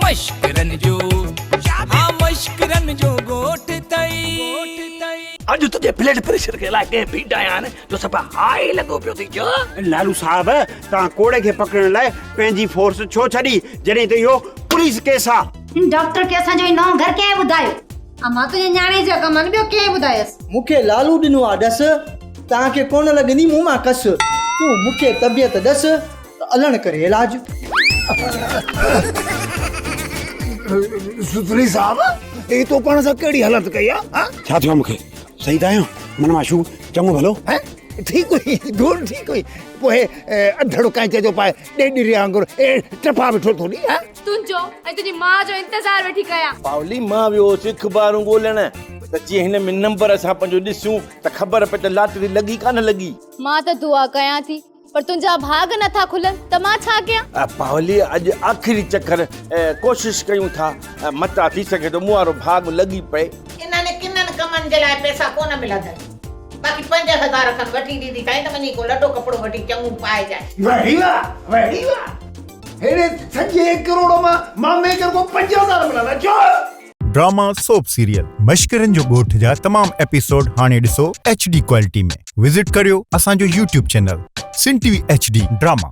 مشڪرن جو ها مشڪرن جو ڳوٺ ٿئي. اڄ تنهنجي بلڊ پريشر کي الائي ڪنهن بيڊ آيا آهن جو صفا هاء لڳو پيو ٿي چ. لالو صاحب توهان ڪوڙي کي پڪڙڻ لاء پنهنجي فورس ڇو ڇڏي جڏهن ته اهو پوليس ڪيس آ. هن ڊاڪٽر کي اسان جو هي نئون گهر ڪنهن ٻڌايو؟ امان تنهنجي نياڻي جا ڪم آهن ٻيو ڪنهن ٻڌايس. مون کي لالو ڏنو آ ڏس، توهان کي ڪونه لڳندي مون مان ڪس، تون مون کي طبيعت ڏس ته الڻ ڪري علاج. سٿري صاحب هي تو پاڻ سان ڪهڙي هلت ڪئي آ ها؟ ڇا ٿيو آ مون کي؟ صحيح ته آهيان؟ من معشوق چڱو ڀلو. هه ٺيڪ هئي ڌوڙ ٺيڪ هئي پوء اڌڙ ڪانچ جو پائي ڏيڏري وانگر ٽپا ويٺو ٿو ڏي ها؟ تنهنجو ۽ تنهنجي ماء جو انتظار ويٺي ڪيان. پاولي مان ويو هوس اخبارون ڳولڻ ته جيئن هن ۾ نمبر اسان پنهنجو ڏسون ته خبر پئي ته لاٽري لڳي ڪانه لڳي. مان ته دعا ڪيان ٿي پر تنهنجا ڀاڳ نه ٿا کلن ته مان ڇا ڪيان؟ پاولي اڄ آخري چڪر ڪوشش ڪيون ٿا متان ٿي سگهي ٿو مون وارو ڀاڳ لڳي پئي. انهن ڪنن ڪمن جي لاء پئسا ڪونه ملندن. باقي 5000 کن وٺي ڏيندي سائين ته وڃي ڪو لٽو ڪپڙو وٺي چڱو پائجانء. وهڙي واه وهڙي واه ههڙي سڄي ڪروڙ مان مامي کي رڳو 5000 ملندا ڇو؟ ڊراما سوپ سيريل مشڪرن جو ڳوٺ جا تمام ايپيسوڊ هاڻي ڏسو ايڇ ڊي ڪوالٽي ۾ وزٽ ڪريو اسان جو YouTube channel Sindh T V H D drama.